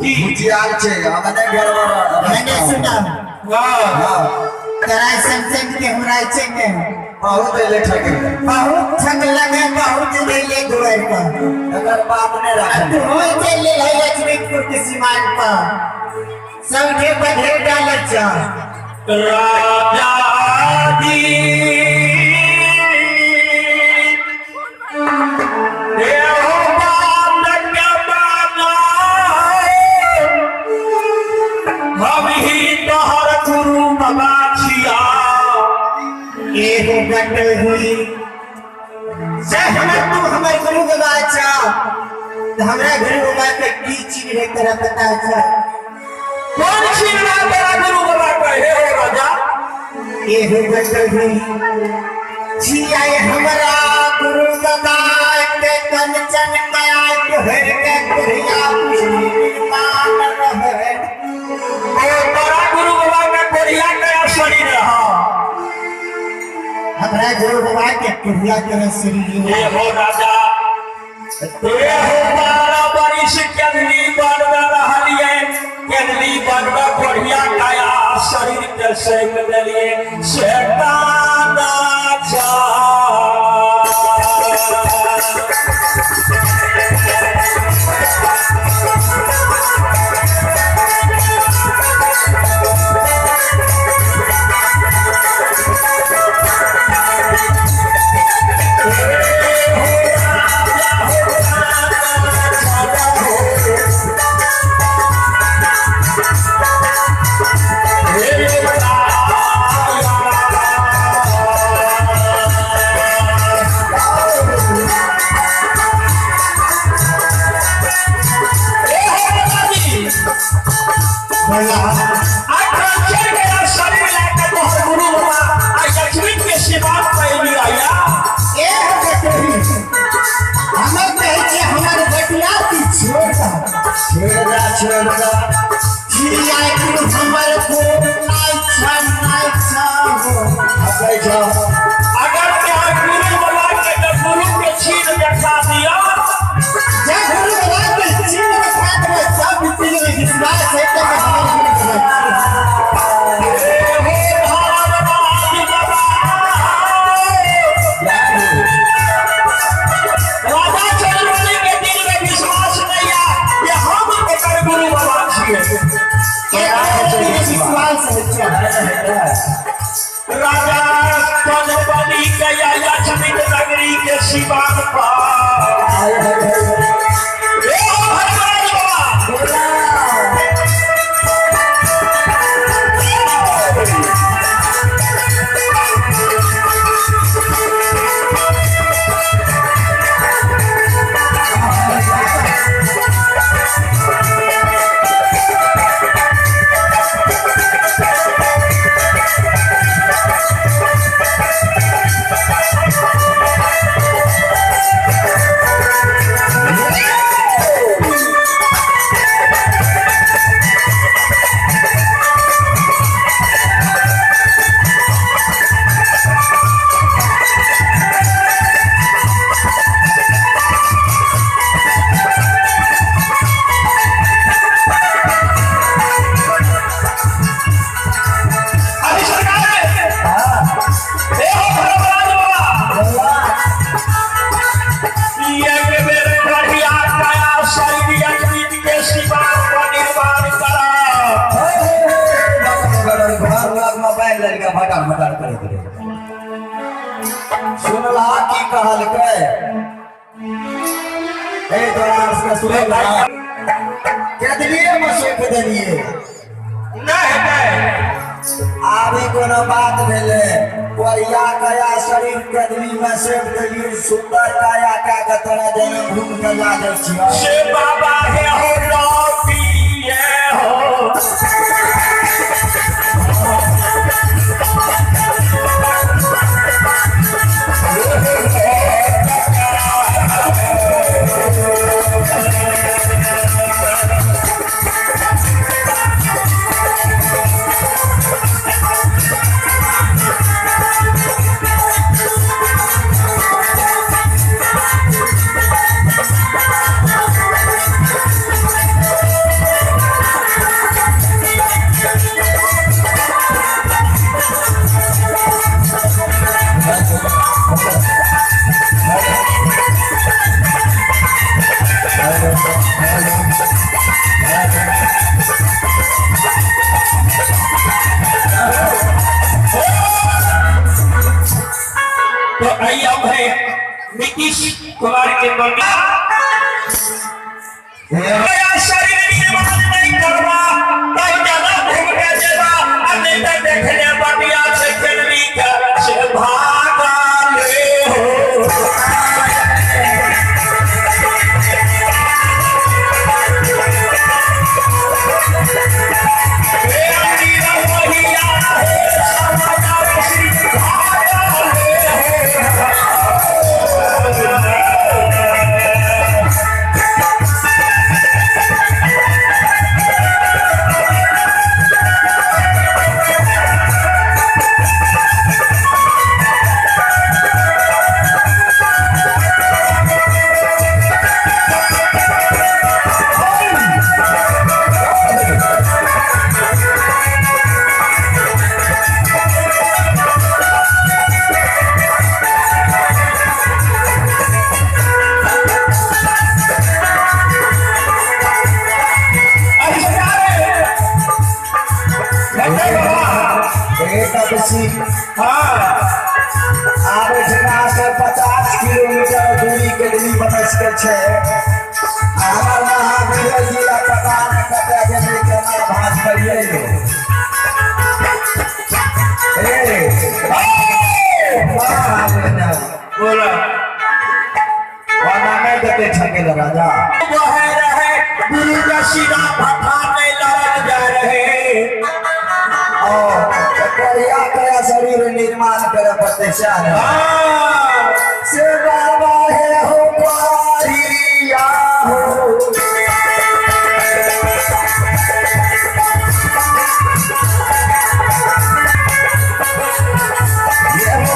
भुजियाल छे हमने गड़बड़ मैंने सुना। हां तोरा संग के हमरा छे के बहुत ले ठगे बहुत ठग लगे बहुत ले दुआर पर अगर बाप ने रखल तू हो चल ले लक्ष्मीपुर के सीमान पर सबके बधे डाल छ राजा जी एगो बट हुई जहन तू हमर गुरु बाबा छा त हमरा गुरु बाबा के की चीज है तेरा पता छा? कौन चीज ना तेरा गुरु बाबा कहे हो राजा? एगो बट हुई छी आए हमरा गुरु बाबा के कंचन काया तोहर के कुरिया मान रहे। ओ तोरा गुरु बाबा के कुरिया के शरीर रहा हमरा गुरु बाबा के कुरिया के शरीर। हे हो राजा ते हो 12 बरिस केदली बनवा रहलिए केदली बनवा कुरिया काया शरीर के सेक देलिए शैतान जा अगर तोहर गुरु बाबा के गुरु के छीन देखा दिया जब गुरु बाबा के छीन देखा दिया सब चीज में विश्वास है तो राजा चंद्रबली के दिल में विश्वास नहीं है कि हम एकर गुरु बाबा छिए। विश्वास है राजा चंद्रबली के लक्ष्मी नगरी के सिवान पर सुनला की कहलकै ए तोरा से सुनला केदलिए में सौंप देलिए नहीं नहीं आबे कोनो बात भेले कोरिया काया शरीर केदली में सौंप देलिए सुंदर काया का के तोरा देने घूम के ला दै छियो से बाबा हे हो लौटिए हो Thank you. तो आइए अब है नीतीश कुमार के मम्मी शरीर निर्माण नहीं करवा तब ज्यादा घूम के जेबा नहीं तो देखने बटिया से खेलनी के से भागा ले हो। आबे से 50 किलोमीटर दूरी के दूरी बना सके छै। हमर महावीर जिला पता न कतऽ गेलै केना भाज करियै लो। ए बोला वना नहीं देते छकेल राजा बह रहे गुरु का सीधा भट्ठा में लड़न जा रहे और करिया कया शरीर निर्माण करे पड़ते से बाबा है हो पारिया हो। ये हो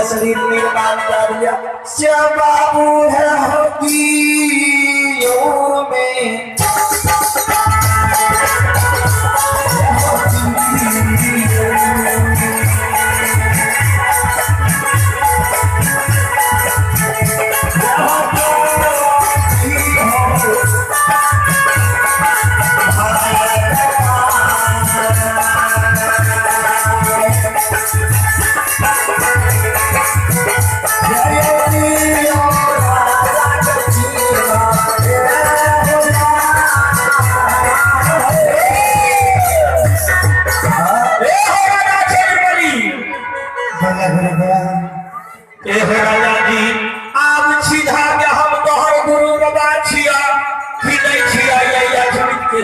शरीर निर्माण कर लिया बाबू है होगी में।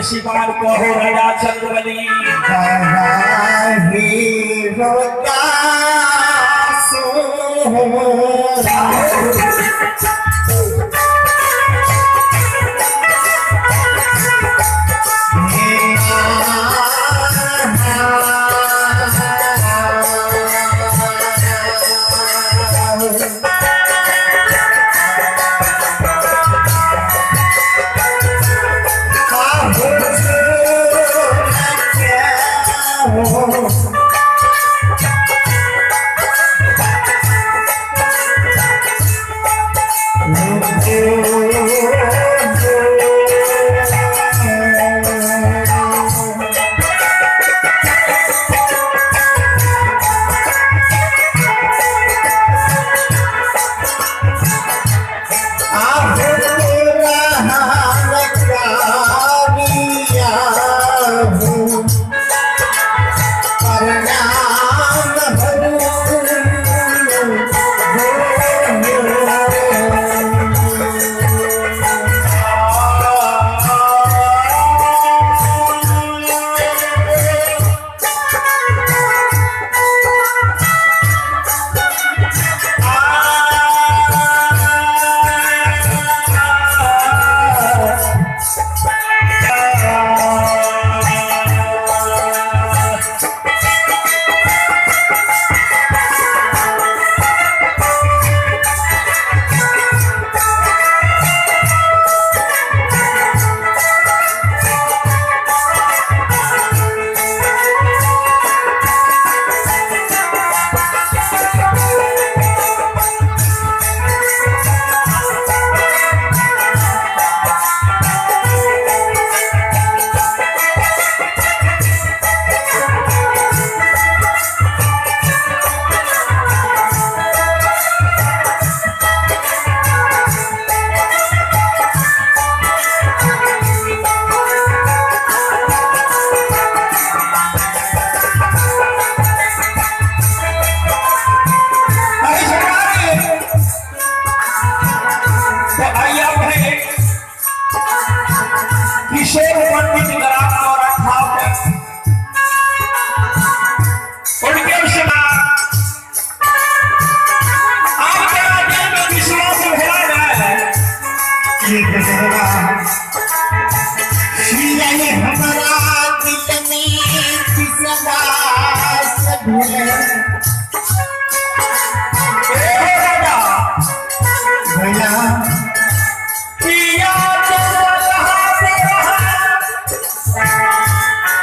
शिवार कहो राजा चंद्रबली Oh, प्रकाश भेलै। ए हो राजा भैया किया तो रहा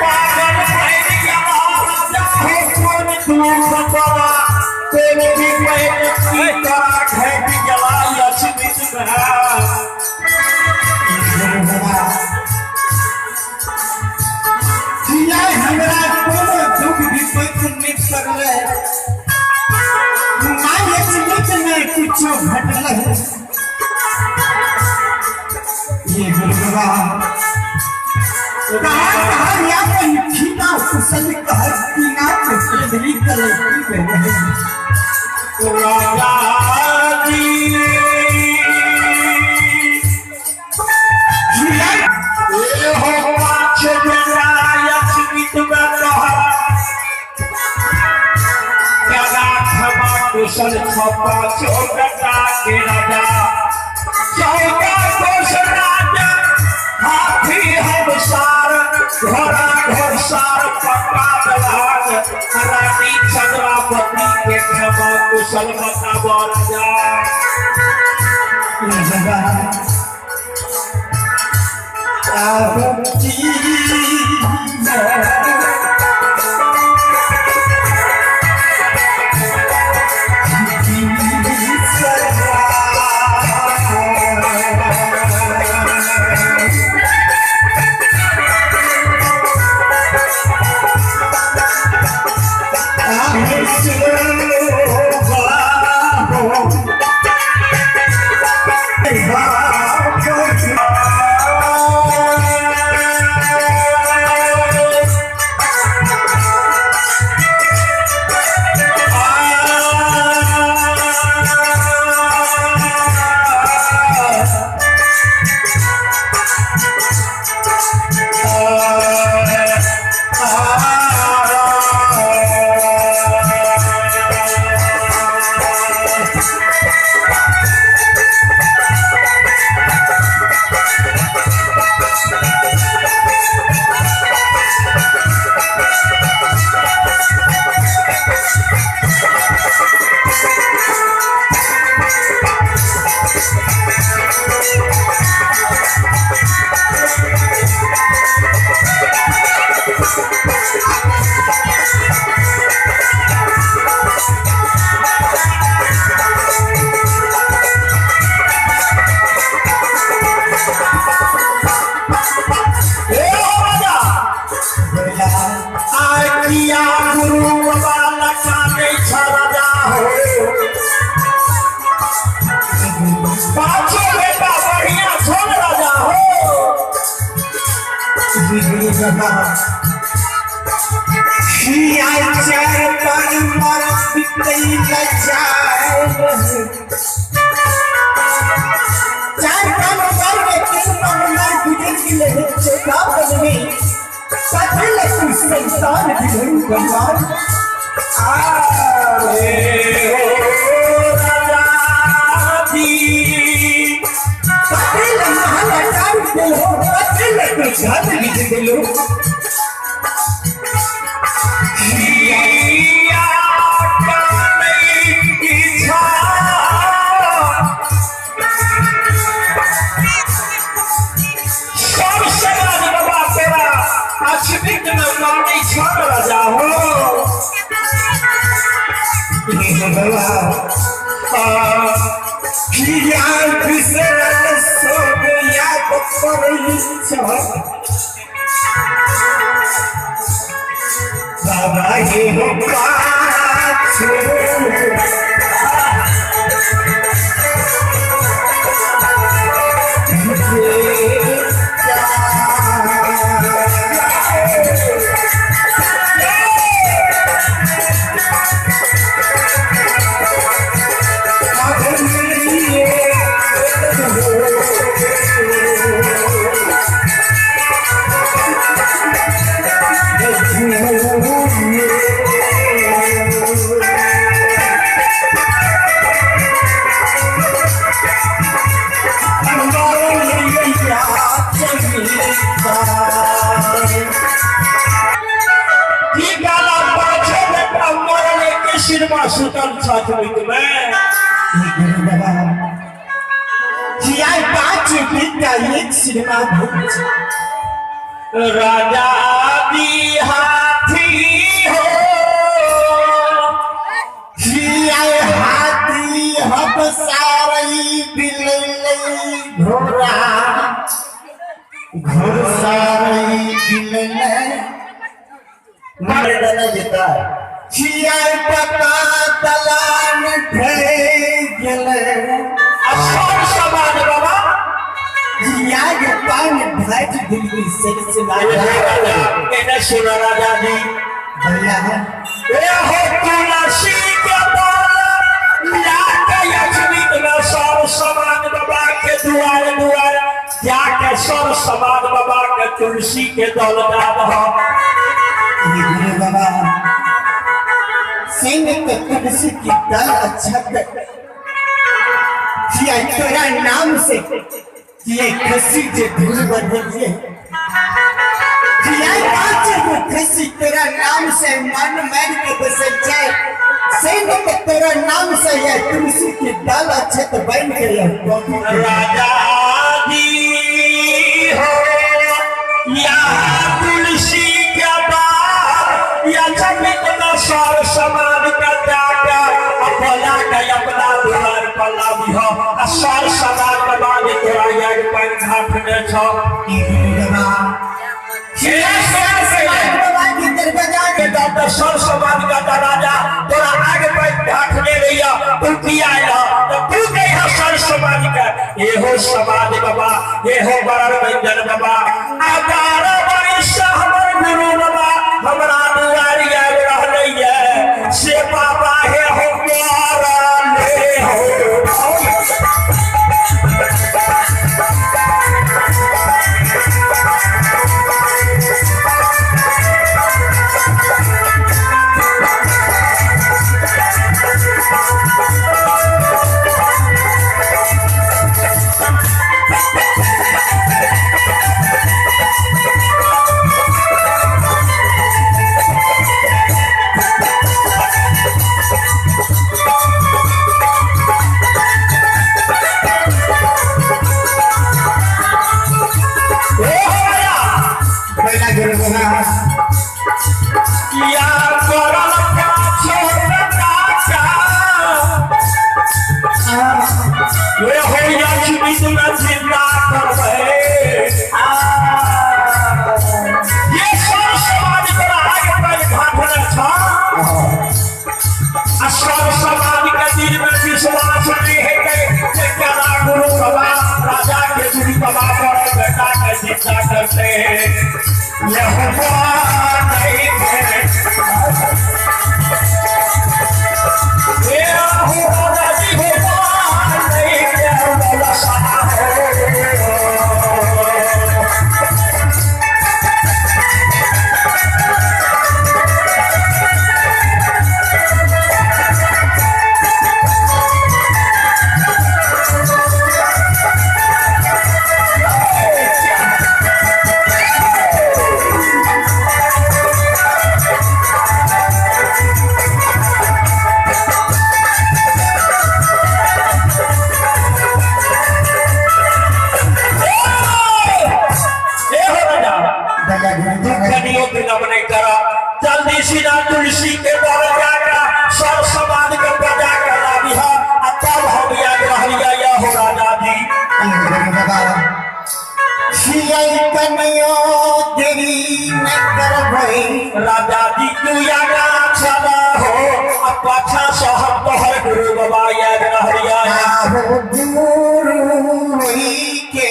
पागल बन गया राजा हो कोन दुख तोरा तेरे भी पैर की तोरा घट गया अछमित में। किया हमरा कोनो दुख विपत्ति नहीं पड़लै, my अचमित में कुछो घटलै। ये गुरुवा कहाँ कहाँ यापन खीना कुशल कह बिना कुशल करे की भेलै। राजा जी किया ए हो पाँच बेटा अछमित में तोहरा केना क्षमा कुशल छपा चौकटा के राजा चौका कुशल राजा हाथी हम सार घोड़ा घोड़सार पक्का दलान रानी चंद्रावती के क्षमा कुशल बताबो राजा। Oh, सिनेमा सुतल छथि में गुरु बाबा जिया 5 बीता एक सिनेमा भूल राजा दी हाथी हो जिया हाथी हम सारई बिलई घोड़ा घोड़सारई बिलई मारे डला जेता जिया पता दलान ढे गेले आ सब समाज बाबा जिया के पान ढाट दिल्ली सिलसिला एने सुन राजा जी भैया ए हो तुलसी के बाल लाके लक्ष्मी में सब समाज बाबा के दुआर दुआर जाके सब समाज बाबा के तुलसी के दल दाब हो गुरु बाबा सिंह के तुलसी की दल अच्छा जिया तोरा नाम से ये खुशी जे धुल बदलिए जिया पांच गो खुशी तेरा नाम से मन मन के बसल जाए सिंह के तेरा नाम से ये तुलसी की दल अच्छे तो बन गई राजा जी हो या तुलसी के बाल या जमित में सब समाज का त्याग अपना के अपना दुआर पर लाभी हो आ सब समाज बाबा के तोरा यार पानि घाट ने छो सब समाज का राजा तोरा आगे पानि घाट ने रहिया तू किया आयल तो तू कहिया सब समाज का एहो समाज बाबा एहो बड़र व्यंजन बाबा आ 12 बरिस हमर गुरु बाबा हमरा दुआरी आबि रहलैये से बाबा हे हो प्यारा ले हो करते जल्दी सीधा तुलसी के बल जाकर सब समाज के बजा कर लाभी है तब हम याद रहलिया यह हो राजा जी राजा जी तू यादा चला हो अब पाछा से हम तोहर गुरु बाबा याद रहलिया गुरु के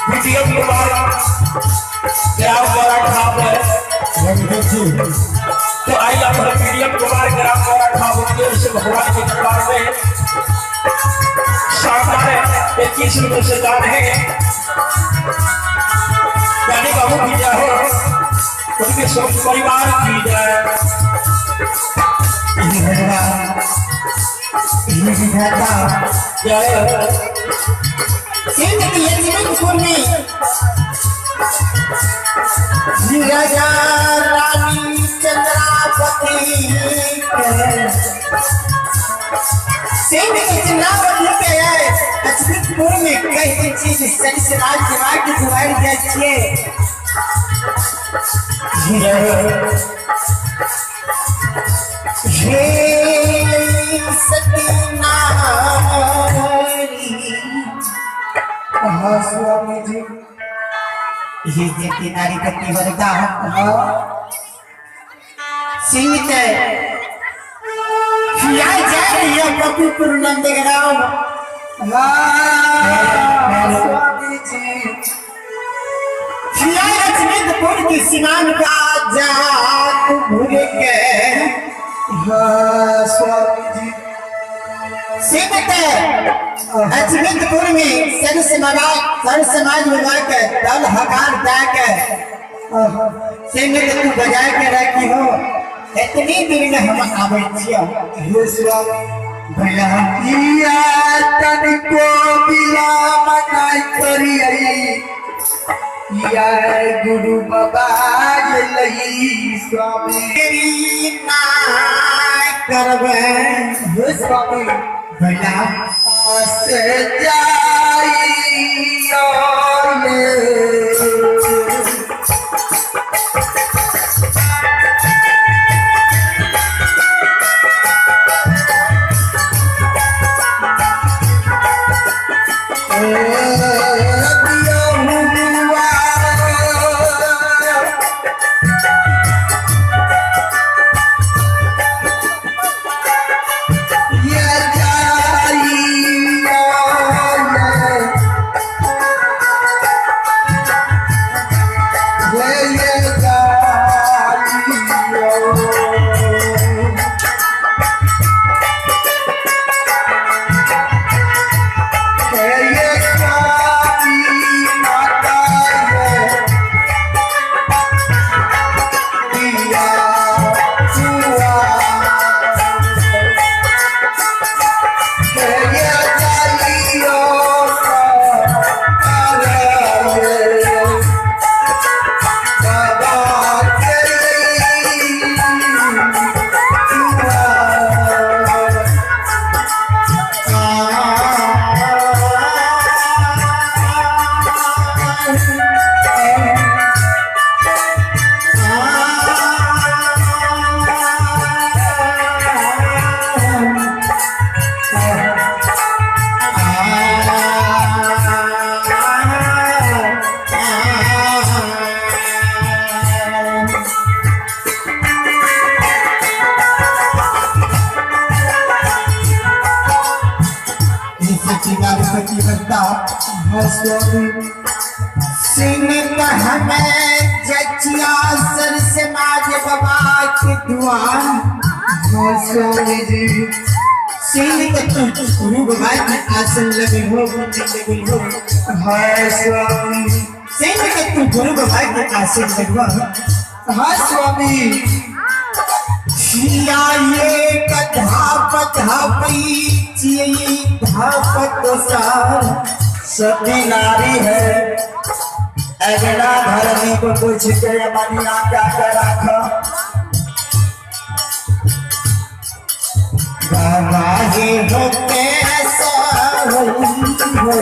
वीडियो कुमार ग्राम द्वारा खाप है। तो आई अपना वीडियो कुमार ग्राम द्वारा खाप से भगवान के दरबार में शानदार 21 रुपये से दान है। यानी बाबू की जय हो, उनके सब परिवार की जय। जय राजा रानी चंद्रावती सिंह चंद्रावती के अचमितपुर में कई चीज सरिसराज दिमाग के दुआर जाय छिए। हे सती नारी हाँ स्वामी जी, ये जति नारी पति वरदा सिंह के जाय जाय पप्पूपुर नंदग्राम। हाँ स्वामी जी, अजमेरपुर की सीमान का जात भूल के। हाँ स्वामी जी, अजमेरपुर में सर समाज बना के दल हकार के सिंह तू बजाय के रखी हो। इतनी दिन में हम आवे छियो। हे स्वामी भैया तनिको बिला मनाई करियई या गुरु बाबा जलई स्वामी नाय करबे। हे स्वामी भैया से जाई आसन लगे हो लगे हो। हाय स्वामी सिंह के तू गुरु बाबा के आसन लगवा। हाँ स्वामी, शिया ये कथा पथा पई चिई धापत सार सती नारी है अगला धरनी को कुछ के मनिया क्या कर रखा। बाबा जी होते हो।